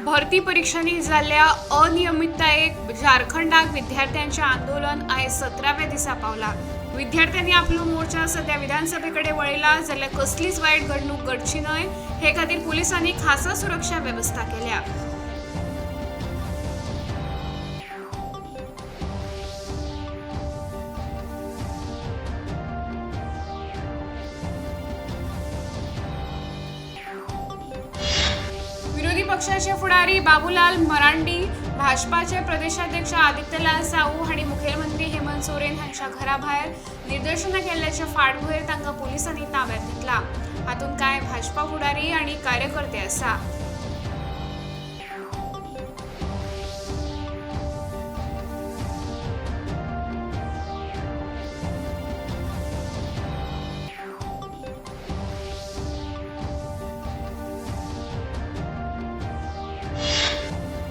भरती परिक्षांनी जाल्ल्या अनियमिततायेक झारखंडाक विद्यार्थ्यांचे आंदोलन आयज 17व्या दिसा पावला। विद्यार्थ्यांनी आपलो मोर्चा सध्या विधानसभेकडे वळयला, जाल्यार कसलीच वायट घडणूक घडची न्हय हे खातीर पुलिसांनी खासा सुरक्षा वेवस्था केल्या। विरोधी पक्षाचे फुडारी बाबूलाल मरांडी, भाजपाचे प्रदेशाध्यक्ष आदित्यलाल साहू हांणी मुखेलमंत्री हेमंत सोरेन हांच्या घराभायर निदर्शनां केल्ल्याचे फाटभुंयेर तांकां पुलिसांनी ताब्यात घेतला। हातूंत कांय भाजपा फुडारी आनी कार्यकर्ते आसा।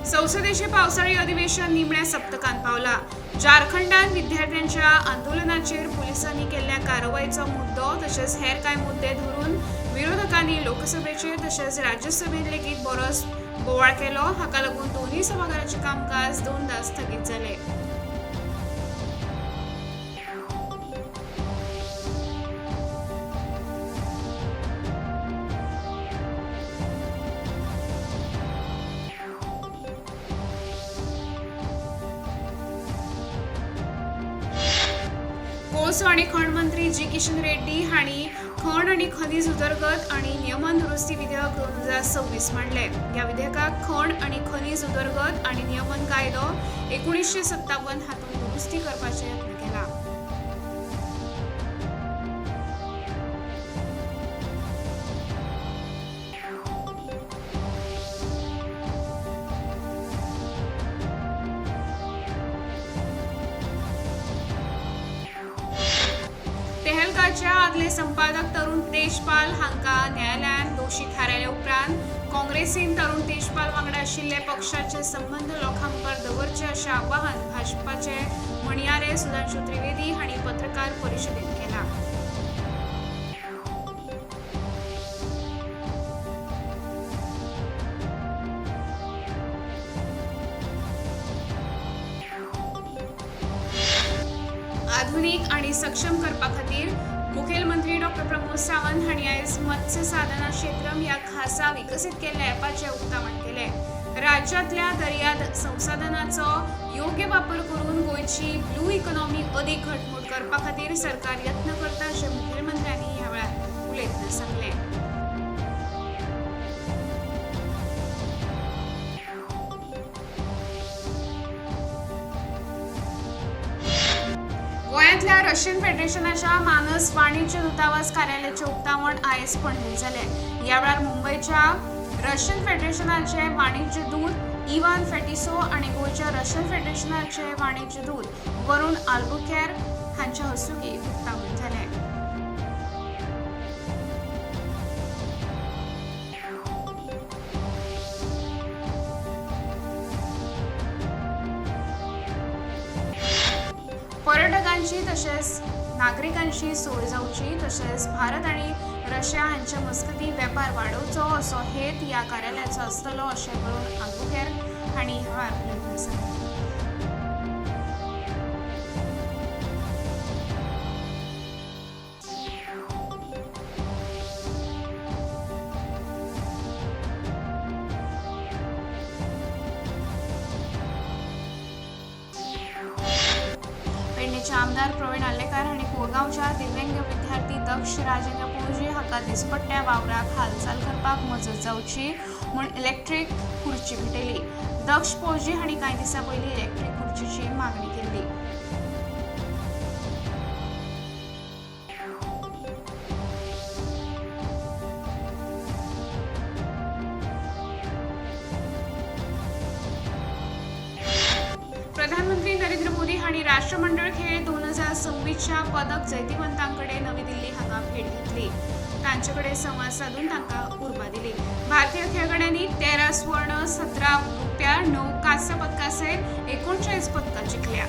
संसदेचे पावसाळी अधिवेशन निमण्या सप्तकांत पावला। झारखंडात विद्यार्थ्यांच्या आंदोलनाचेर पुलिसांनी केल्ल्या कारवायचो मुद्दो तशेंच हेर कांय मुद्दे धरून विरोधकांनी लोकसभेचेर तशेंच राज्यसभेत लेगीत बरोच बोवाळ केलो। हाका लागून दोनूय सभाघराचें कामकाज दोनदा स्थगीत जालें। कोळसो आनी खण मंत्री जी किशन रेड्डी हांणी खण आनी खनीज उदरगत आनी नियमन दुरुस्ती विधेयक 2026 मांडले। ह्या विधेयकाक खण आनी खनीज उदरगत आनी नियमन कायदो 1957 हातूंत दुरुस्ती करपाचे यत्न केला। तेहलकाच्या आदले संपादक तरुण तेजपाल हांकां न्यायालयान दोशी थारायले उपरांत काँग्रेसीन तरुण तेजपाल वांगडा आशिल्ले पक्षाचे संबंद लोकां मुखार दवरचे अशें आवाहन भाजपाचे म्हणयारे सुधांशु त्रिवेदी हांणी पत्रकार परिशदेंत केलां। आधुनीक आनी सक्षम करपा खातीर मुखेलमंत्री डॉ प्रमोद सावंत हांणी आयज मत्स्य साधना क्षेत्रम ह्या खासा विकसीत केल्ल्या ॲपाचें उक्तावण केलें। राज्यांतल्या दर्याद संसाधनाचो योग्य वापर करून गोंयची ब्लू इकॉनॉमी अदीक घटमूट करपा खातीर सरकार यत्न करता अशें मुखेलमंत्र्यांनी ह्या वेळार उलयतना सांगलें। गोंयांतल्या रशियन फेडरेशनाच्या मानस वाणिज्य दूतावास कार्यालयाचें उक्तावण आयज पणजे जालें। ह्या वेळार मुंबयच्या रशियन फेडरेशनाचे वाणिज्य दूत इवान फेटिसो आनी गोंयच्या रशियन फेडरेशनाचे वाणिज्य दूत वरुण आल्बुकेर हांच्या हस्तुकीं उक्तावण जालें। पर्यटकांची तशेंच नागरिकांची सोय जावची तशेंच भारत आनी रशिया हांचे मजगतीं वेपार वाडोवचो असो हेत ह्या कार्यालयाचो आसतलो अशें वरुण आल्बुकेर हांणी ह्या वेळार उलयतना सांगलें। पेडणेचे आमदार प्रवीण आर्लेकार हांणी कोरगांवच्या दिव्यांग विद्यार्थी दक्ष राजेंद्र पोळजी हाका दिसपट्ट्या वावराक हालचाल करपाक मजत जावची म्हूण इलेक्ट्रीक खुर्ची भेटयली। दक्ष पोळजी हांणी कांय दिसां पयलीं इलेक्ट्रीक खुर्चीची मागणी केल्ली। प्रधानमंत्री नरेंद्र मोदी हांणी राष्ट्रमंडळ खेळ 2026च्या पदक जैतिवंतांकडे नवी दिल्ली हांगा भेट घेतली। तांचे कडेन संवाद सादून तांकां उर्बा दिली। भारतीय खेळगड्यांनी 13 स्वर्ण, 17 रुप्या, 9 कांस्य पदकां सयत 39 पदकां जिखल्या।